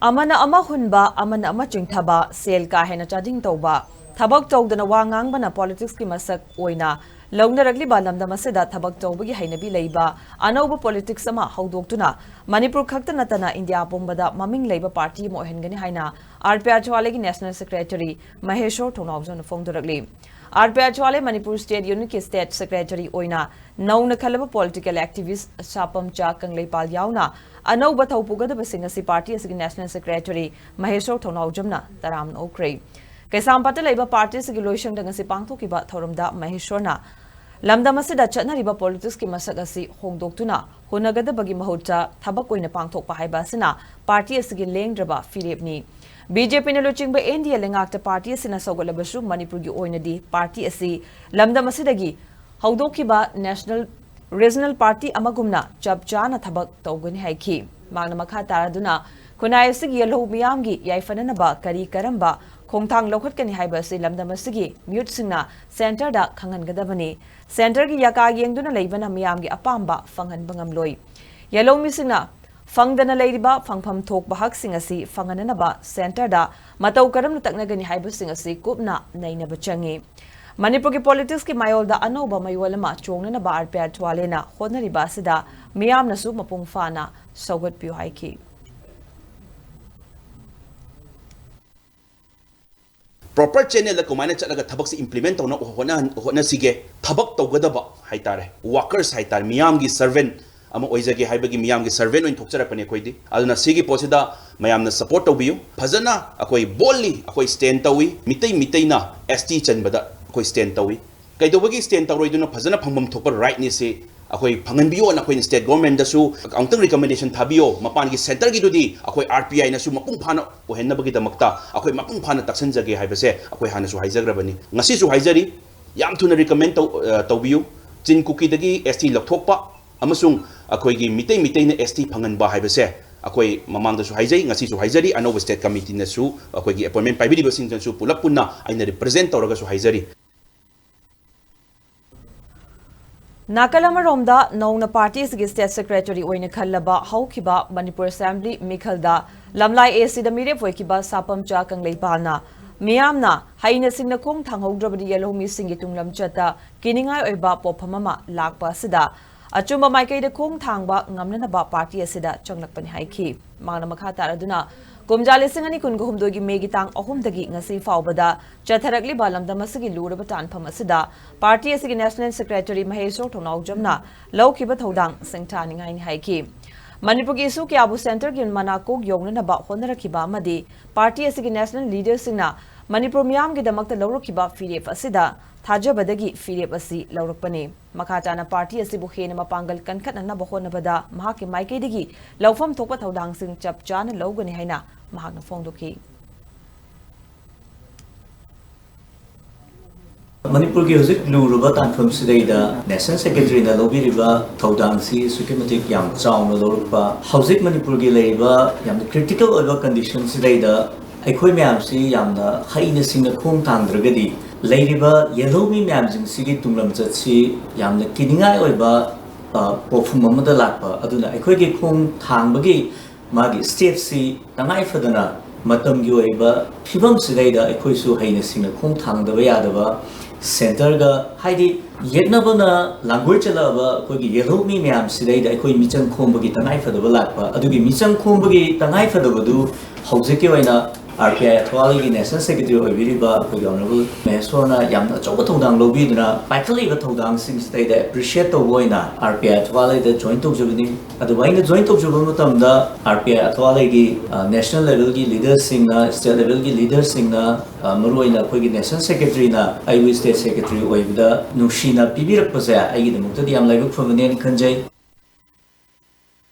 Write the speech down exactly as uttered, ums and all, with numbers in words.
ꯑꯃꯅ ꯑꯃ ꯍꯨꯟꯕ, ꯑꯃꯅ ꯑꯃ ꯆꯤꯡꯊꯕ, ꯁꯦꯜ ꯀꯥ ꯍꯦꯟꯅ ꯆꯥꯗꯤꯡ ꯇꯧꯕ, ꯊꯕꯛ ꯇꯧꯗꯅ ꯋꯥ ꯉꯥꯡꯕꯅ politics ꯀꯤ ꯃꯁꯛ ꯑꯣꯏꯅ ꯂꯧꯅꯔꯛꯂꯤꯕ ꯂꯝꯗꯝ ꯑꯁꯤꯗ ꯊꯕꯛ ꯇꯧꯕꯒꯤ ꯍꯩꯅꯕꯤ ꯂꯩꯕ ꯑꯅꯧꯕ politics ꯑꯃ ꯍꯧꯗꯣꯛꯇꯨꯅ ꯃꯅꯤꯄꯨꯔ ꯈꯛꯇ ꯅꯠꯇꯅ ꯏꯟꯗꯤꯌꯥ ꯄꯨꯝꯕꯗ ꯃꯃꯤꯡ ꯂꯩꯕ party ꯑꯃ ꯑꯣꯏꯍꯟꯒꯅꯤ ꯍꯥꯏꯅ R P R ꯆꯨꯋꯥꯂꯦꯒꯤ National Secretary ꯃꯍꯦꯁꯣꯔ ꯊꯧꯅꯥꯎꯖꯝꯅ ꯐꯣꯡꯗꯣꯔꯛꯂꯤ꯫ R P R ꯆꯨꯋꯥꯂꯦ Manipur State Unit ꯀꯤ State Secretary ꯑꯣꯏꯅ ꯅꯧꯅ ꯈꯜꯂꯕ political activist ꯁꯥꯄꯝꯆꯥ ꯀꯪꯂꯩꯄꯥꯜ ꯌꯥꯎꯅ ꯑꯅꯧꯕ ꯊꯧ ꯄꯨꯒꯗꯕꯁꯤꯡ ꯑꯁꯤ party ꯑꯁꯤꯒꯤ National Secretary ꯃꯍꯦꯁꯣꯔ ꯊꯧꯅꯥꯎꯖꯝꯅ ꯇꯔꯥꯝꯅ ꯑꯣꯛꯈ꯭ꯔꯦ꯫ ꯀꯩꯁꯥꯝꯄꯥꯠꯇ ꯂꯩꯕ party ꯑꯁꯤꯒꯤ ꯂꯣꯏꯁꯪꯗ ꯉꯁꯤ ꯄꯥꯡꯊꯣꯛꯈꯤꯕ ꯊꯧꯔꯝꯗ ꯃꯍꯦꯁꯣꯔꯅ ꯂꯝꯗꯝ ꯑꯁꯤꯗ ꯆꯠꯅꯔꯤꯕ politics ꯀꯤ ꯃꯁꯛ ꯑꯁꯤ ꯍꯣꯡꯗꯣꯛꯇꯨꯅ ꯍꯣꯠꯅꯒꯗꯕꯒꯤ ꯃꯍꯨꯠꯇ ꯊꯕꯛ ꯑꯣꯏꯅ ꯄꯥꯡꯊꯣꯛꯄ ꯍꯥꯏꯕ ꯑꯁꯤꯅ party ꯑꯁꯤꯒꯤ ꯂꯦꯡꯗ꯭ꯔꯕ ꯐꯤꯔꯦꯞꯅꯤ꯫ B J P ꯅ ꯂꯨꯆꯤꯡꯕ N D A ꯂꯩꯉꯥꯛꯇ party ꯑꯁꯤꯅ ꯁꯧꯒꯠꯂꯕꯁꯨ ꯃꯅꯤꯄꯨꯔꯒꯤ ꯑꯣꯏꯅꯗꯤ party ꯑꯁꯤ ꯂꯝꯗꯝ ꯑꯁꯤꯗꯒꯤ ꯍꯧꯗꯣꯛꯈꯤꯕ national regional party ꯑꯃꯒꯨꯝꯅ ꯆꯞ ꯆꯥꯅ ꯊꯕꯛ ꯇꯧꯒꯅꯤ ꯍꯥꯏꯈꯤ꯫ ꯃꯍꯥꯛꯅ ꯃꯈꯥ ꯇꯥꯔꯗꯨꯅ ꯈꯨꯟꯅꯥꯏ ꯑꯁꯤꯒꯤ ꯌꯦꯜꯍꯧ ꯃꯤꯌꯥꯝꯒꯤ ꯌꯥꯏꯐꯅꯅꯕ ꯀꯔꯤ ꯀꯔꯝꯕ ꯈꯣꯡꯊꯥꯡ ꯂꯧꯈꯠꯀꯅꯤ ꯍꯥꯏꯕ ꯑꯁꯤ ꯂꯝꯗꯝ ꯑꯁꯤꯒꯤ ꯃꯤꯍꯨꯠꯁꯤꯡꯅ centre ꯗ ꯈꯪꯍꯟꯒꯗꯕꯅꯤ꯫ Centre ꯒꯤ ꯌꯥꯀꯥ ꯌꯦꯡꯗꯨꯅ ꯂꯩꯕꯅ ꯃꯤꯌꯥꯝꯒꯤ ꯑꯄꯥꯝꯕ ꯐꯪꯍꯟꯕ ꯉꯝꯂꯣꯏ꯫ ꯌꯦꯜꯍꯧꯃꯤꯁꯤꯡꯅ ꯐꯪꯗꯅ ꯂꯩꯔꯤꯕ ꯐꯪꯐꯝ ꯊꯣꯛꯄ ꯍꯛꯁꯤꯡ ꯑꯁꯤ ꯐꯪꯍꯟꯅꯅꯕ centre ꯗ ꯃꯇꯧ ꯀꯔꯝꯅ ꯇꯛꯅꯒꯅꯤ ꯍꯥꯏꯕꯁꯤꯡ ꯑꯁꯤ ꯀꯨꯞꯅ ꯅꯩꯅꯕ ꯆꯪꯏ꯫ ꯃꯅꯤꯄꯨꯔꯒꯤ politics ꯀꯤ ꯃꯥꯌꯣꯜꯗ ꯑꯅꯧꯕ ꯃꯌꯣꯜ ꯑꯃ ꯆꯣꯡꯅꯅꯕ R P R ꯆꯨꯋꯥꯂꯦꯅ ꯍꯣꯠꯅꯔꯤꯕ ꯑꯁꯤꯗ ꯃꯤꯌꯥꯝꯅꯁꯨ ꯃꯄꯨꯡ ꯐꯥꯅ ꯁꯧꯒꯠꯄꯤꯌꯨ ꯍꯥꯏꯈꯤ꯫ Proper channel ꯗ ꯀꯃꯥꯏꯅ ꯆꯠꯂꯒ ꯊꯕꯛꯁꯤ implement ꯇꯧꯅ ꯍꯣꯠꯅ-, ꯍꯣꯠꯅꯁꯤꯒꯦ? ꯊꯕꯛ ꯇꯧꯒꯗꯕ ꯍꯥꯏꯇꯥꯔꯦ, workers ꯍꯥꯏꯇꯥꯔꯦ, ꯃꯤꯌꯥꯝꯒꯤ servant ꯑꯃ ꯑꯣꯏꯖꯒꯦ ꯍꯥꯏꯕꯒꯤ ꯃꯤꯌꯥꯝꯒꯤ servant ꯑꯣꯏꯅ ꯊꯣꯛꯆꯔꯛꯄꯅꯦ ꯑꯩꯈꯣꯏꯗꯤ꯫ ꯑꯗꯨꯅ ꯁꯤꯒꯤ ꯄꯣꯠꯁꯤꯗ ꯃꯌꯥꯝꯅ support ꯇꯧꯕꯤꯌꯨ꯫ ꯐꯖꯅ ꯑꯩꯈꯣꯏ boldly ꯑꯩꯈꯣꯏ stand ꯇꯧꯏ꯫ ꯃꯤꯇꯩ ꯃꯤꯇꯩꯅ S T ꯆꯟꯕꯗ ꯑꯩꯈꯣꯏ stand ꯇꯧꯏ꯫ ꯀꯩꯗꯧꯕꯒꯤ stand ꯇꯧꯔꯣꯏꯗꯣꯏꯅꯣ? ꯐꯖꯅ ꯐꯪꯐꯝ ꯊꯣꯛꯄ right ꯅꯤ ꯁꯤ ꯑꯩꯈꯣꯏ ꯐꯪꯍꯟꯕꯤꯌꯣꯅ ꯑꯩꯈꯣꯏꯅ state government ꯗꯁꯨ ꯑꯃꯨꯛꯇꯪ recommendation ꯊꯥꯕꯤꯌꯣ꯫ ꯃꯄꯥꯟꯒꯤ centre ꯒꯤꯗꯨꯗꯤ ꯑꯩꯈꯣꯏ R P I ꯅꯁꯨ ꯃꯄꯨꯡ ꯐꯥꯅ ꯑꯣꯏꯍꯟꯅꯕꯒꯤꯗꯃꯛꯇ ꯑꯩꯈꯣꯏ ꯃꯄꯨꯡ ꯐꯥꯅ ꯇꯛꯁꯟꯖꯒꯦ ꯍꯥꯏꯕꯁꯦ ꯑꯩꯈꯣꯏ ꯍꯥꯟꯅꯁꯨ ꯍꯥꯏꯖꯈ꯭ꯔꯕꯅꯤ꯫ ꯉꯁꯤꯁꯨ ꯍꯥꯏꯖꯔꯤ, ꯌꯥꯝ ꯊꯨꯅ recommend ꯇꯧ-, ꯑ, ꯇꯧꯕꯤꯌꯨ꯫ ꯆꯤꯟ ꯀꯨꯀꯤꯗꯒꯤ S T ꯂꯧꯊꯣꯛꯄ ꯑꯃꯁꯨꯡ ꯑꯩꯈꯣꯏꯒꯤ ꯃꯤꯇꯩ ꯃꯤꯇꯩꯅ S T ꯐꯪꯍꯟꯕ ꯍꯥꯏꯕꯁꯦ ꯑꯩꯈꯣꯏ ꯃꯃꯥꯡꯗꯁꯨ ꯍꯥꯏꯖꯩ, ꯉꯁꯤꯁꯨ ꯍꯥꯏꯖꯔꯤ, ꯑꯅꯧꯕ state committee ꯅꯁꯨ ꯑꯩꯈꯣꯏꯒꯤ appointment ꯄꯥꯏꯕꯤꯔꯤꯕꯁꯤꯡꯗꯁꯨ ꯄꯨꯂꯞ ꯄꯨꯟꯅ ꯑꯩꯅ represent ꯇꯧꯔꯒꯁꯨ ꯍꯥꯏꯖꯔꯤ꯫ ꯅꯥꯀꯜ ꯑꯃꯔꯣꯝꯗ ꯅꯧꯅ ꯄꯥꯔꯇꯤ ꯑꯁꯤꯒꯤ ꯁ꯭ꯇꯦꯠ ꯁꯦꯀ꯭ꯔꯦꯇꯔꯤ ꯑꯣꯏꯅ ꯈꯜꯂꯕ ꯍꯧꯈꯤꯕ ꯃꯅꯤꯄꯨꯔ ꯑꯦꯁꯦꯝꯕ꯭ꯂꯤ ꯃꯤꯈꯜꯗ ꯂꯝꯂꯥꯏ ꯑꯦ ꯁꯤꯗ ꯃꯤꯔꯦꯞ ꯑꯣꯏꯈꯤꯕ ꯁꯥꯄꯝꯆꯥ ꯀꯪꯂꯩꯄꯥꯜꯅ ꯃꯤꯌꯥꯝꯅ ꯍꯩꯅ ꯁꯤꯡꯅ ꯈꯣꯡ ꯊꯥꯡꯍꯧꯗ꯭ꯔꯕꯗꯤ ꯌꯦꯜꯍꯧꯃꯤꯁꯤꯡꯒꯤ ꯇꯨꯡꯂꯝꯆꯠꯇ ꯀꯤꯅꯤꯡꯉꯥꯏ ꯑꯣꯏꯕ ꯄꯣꯠꯐꯝ ꯑꯃ ꯂꯥꯛꯄ ꯑꯁꯤꯗ ꯑꯆꯨꯝꯕ ꯃꯥꯏꯀꯩꯗ ꯈꯣꯡ ꯊꯥꯡꯕ ꯉꯝꯅꯅꯕ ꯄꯥꯔꯇꯤ ꯑꯁꯤꯗ ꯆꯪꯂꯛꯄꯅꯤ ꯍꯥꯏꯈꯤ꯫ ꯃꯍꯥꯛꯅ ꯃꯈꯥ ꯇꯥꯔꯗꯨꯅ ꯀꯨꯝꯖꯥ ꯂꯤꯁꯤꯡ ꯑꯅꯤ ꯀꯨꯟꯒ ꯍꯨꯝꯗꯣꯏꯒꯤ ꯃꯦꯒꯤ ꯇꯥꯡ ꯑꯍꯨꯝꯗꯒꯤ ꯉꯁꯤ ꯐꯥꯎꯕꯗ ꯆꯠꯊꯔꯛꯂꯤꯕ ꯂꯝꯗꯝ ꯑꯁꯤꯒꯤ ꯂꯨꯔꯕ ꯇꯥꯟꯐꯝ ꯑꯁꯤꯗ ꯄꯥꯔꯇꯤ ꯑꯁꯤꯒꯤ ꯅꯦꯁꯅꯦꯜ ꯁꯦꯀ꯭ꯔꯦꯇꯔꯤ ꯃꯍꯦꯁꯣꯔ ꯊꯧꯅꯥꯎꯖꯝꯅ ꯂꯧꯈꯤꯕ ꯊꯧꯗꯥꯡ ꯁꯤꯡꯊꯥꯅꯤꯡꯉꯥꯏꯅꯤ ꯍꯥꯏꯈꯤ꯫ ꯃꯅꯤꯄꯨꯔꯒꯤ ꯏꯁꯨ ꯀꯌꯥꯕꯨ ꯁꯦꯟꯇꯔꯒꯤ ꯃꯅꯥꯀꯣꯛ ꯌꯧꯅꯅꯕ ꯍꯣꯠꯅꯔꯛꯈꯤꯕ ꯑꯃꯗꯤ ꯄꯥꯔꯇꯤ ꯑꯁꯤꯒꯤ ꯅꯦꯁꯅꯦꯜ ꯂꯤꯗꯔꯁꯤꯡꯅ ꯃꯅꯤꯄꯨꯔ ꯃꯤꯌꯥꯝꯒꯤꯗꯃꯛꯇ ꯂꯧꯔꯛꯈꯤꯕ ꯐꯤꯔꯦꯞ ꯑꯁꯤꯗ ꯊꯥꯖꯕꯗꯒꯤ ꯐꯤꯔꯦꯞ ꯑꯁꯤ ꯂꯧꯔꯛꯄꯅꯤ꯫ ꯃꯈꯥ ꯇꯥꯅ ꯄꯥꯔꯇꯤ ꯑꯁꯤꯕꯨ ꯍꯦꯟꯅ ꯃꯄꯥꯡꯒꯜ ꯀꯟꯈꯠꯅꯅꯕ ꯍꯣꯠꯅꯕꯗ ꯃꯍꯥꯛꯀꯤ ꯃꯥꯏꯀꯩꯗꯒꯤ ꯂꯧꯐꯝ ꯊꯣꯛꯄ ꯊꯧꯗꯥꯡꯁꯤꯡ ꯆꯞ ꯆꯥꯅ ꯂꯧꯒꯅꯤ ꯍꯥꯏꯅ ꯃꯍꯥꯛꯅ ꯐꯣꯡꯗꯣꯛꯈꯤ꯫ ꯃꯅꯤꯄꯨꯔꯒꯤ ꯍꯧꯖꯤꯛ ꯂꯨꯔꯕ ꯇꯥꯟꯐꯝꯁꯤꯗꯩꯗ ꯅꯦꯁꯅꯦꯜ ꯁꯦꯀ꯭ꯔꯦꯇꯔꯤꯅ ꯂꯧꯕꯤꯔꯤꯕ ꯊꯧꯗꯥꯡꯁꯤ ꯑꯁꯨꯛꯀꯤ ꯃꯇꯤꯛ ꯌꯥꯝ ꯆꯥꯎꯅ ꯂꯧꯔꯛꯄ, ꯍꯧꯖꯤꯛ ꯃꯅꯤꯄꯨꯔꯒꯤ ꯂꯩꯔꯤꯕ ꯌꯥꯝꯅ ꯀ꯭ꯔꯤꯇꯤꯀꯦꯜ ꯑꯣꯏꯕ ꯀꯟꯗꯤꯁꯟꯁꯤꯗꯩꯗ ꯑꯩꯈꯣꯏ ꯃꯌꯥꯝꯁꯤ ꯌꯥꯝꯅ ꯍꯩꯅ ꯁꯤꯡꯅ ꯈꯣꯡ ꯊꯥꯡꯗ꯭ꯔꯒꯗꯤ ꯂꯩꯔꯤꯕ ꯌꯦꯜꯍꯧꯃꯤ ꯃꯌꯥꯝꯁꯤꯡꯁꯤꯒꯤ ꯇꯨꯡꯂꯝꯆꯠꯁꯤ ꯌꯥꯝꯅ ꯀꯤꯅꯤꯡꯉꯥꯏ ꯑꯣꯏꯕ, ꯑ, ꯄꯣꯠꯐꯝ ꯑꯃꯗ ꯂꯥꯛꯄ꯫ ꯑꯗꯨꯅ ꯑꯩꯈꯣꯏꯒꯤ ꯈꯣꯡ ꯊꯥꯡꯕꯒꯤ ꯃꯥꯒꯤ ꯁ꯭ꯇꯦꯞꯁꯤ ꯇꯉꯥꯏ ꯐꯗꯅ ꯃꯇꯝꯒꯤ ꯑꯣꯏꯕ ꯐꯤꯕꯝꯁꯤꯗꯩꯗ ꯑꯩꯈꯣꯏꯁꯨ ꯍꯩꯅ ꯁꯤꯡꯅ ꯈꯣꯡ ꯊꯥꯡꯗꯕ ꯌꯥꯗꯕ, ꯁꯦꯟꯇꯔꯒ, ꯍꯥꯏꯗꯤ, ꯌꯦꯛꯅꯕꯅ ꯂꯥꯡꯒꯣꯏ ꯆꯠꯂꯛꯑꯕ ꯑꯩꯈꯣꯏꯒꯤ ꯌꯦꯜꯍꯧꯃꯤ ꯃꯌꯥꯝꯁꯤꯗꯩꯗ ꯑꯩꯈꯣꯏ ꯃꯤꯆꯪ ꯈꯣꯝꯕꯒꯤ ꯇꯉꯥꯏ ꯐꯗꯕ ꯂꯥꯛꯄ꯫ ꯑꯗꯨꯒꯤ ꯃꯤꯆꯪ ꯈꯣꯝꯕꯒꯤ ꯇꯉꯥꯏ ꯐꯗꯕꯗꯨ ꯍꯧꯖꯤꯛꯀꯤ ꯑꯣꯏꯅ ꯑꯥꯔ ꯄꯤ ꯑꯥꯏ ꯑꯊꯋꯥꯂꯩꯒꯤ ꯅꯦꯁꯅꯦꯜ ꯁꯦꯀ꯭ꯔꯦꯇꯔꯤ ꯑꯣꯏꯕꯤꯔꯤꯕ ꯑꯩꯈꯣꯏꯒꯤ ꯑꯣꯅꯔꯦꯕꯜ ꯃꯍꯦꯁꯣꯔꯅ ꯌꯥꯝꯅ ꯑꯆꯧꯕ ꯊꯧꯗꯥꯡ ꯂꯧꯕꯤꯗꯨꯅ ꯄꯥꯏꯈꯠꯂꯛꯏꯕ ꯊꯧꯗꯥꯡꯁꯤꯡꯁꯤꯗꯩꯗ ꯑꯦꯄ꯭ꯔꯤꯁꯤꯌꯦꯠ ꯇꯧꯕ ꯑꯣꯏꯅ ꯑꯥꯔ ꯄꯤ ꯑꯥꯏ ꯑꯊꯋꯥꯂꯩꯗ ꯖꯣꯏꯟ ꯇꯧꯖꯕꯅꯤ꯫ ꯑꯗꯨꯕꯨ ꯑꯩꯅ ꯖꯣꯏꯟ ꯇꯧꯖꯕ ꯃꯇꯝꯗ ꯑꯥꯔ ꯄꯤ ꯑꯥꯏ ꯑꯊꯋꯥꯂꯩꯒꯤ, ꯑ, ꯅꯦꯁꯅꯦꯜ ꯂꯦꯚꯦꯜꯒꯤ ꯂꯤꯗꯔꯁꯤꯡꯅ, ꯁ꯭ꯇꯦꯠ ꯂꯦꯚꯦꯜꯒꯤ ꯂꯤꯗꯔꯁꯤꯡꯅ, ꯑ, ꯃꯔꯨꯑꯣꯏꯅ ꯑꯩꯈꯣꯏꯒꯤ ꯅꯦꯁꯅꯦꯜ ꯁꯦꯀ꯭ꯔꯦꯇꯔꯤꯅ ꯑꯩꯕꯨ ꯁ꯭ꯇꯦꯠ ꯁꯦꯀ꯭ꯔꯦꯇꯔꯤ ꯑꯣꯏꯕꯗ ꯅꯨꯡꯁꯤꯅ ꯄꯤꯕꯤꯔꯛꯄꯁꯦ ꯑꯩꯒꯤꯗꯃꯛꯇꯗꯤ ꯌꯥꯝ ꯂꯥꯏꯕꯛ ꯐꯕꯅꯦꯅ ꯈꯟꯖꯩ꯫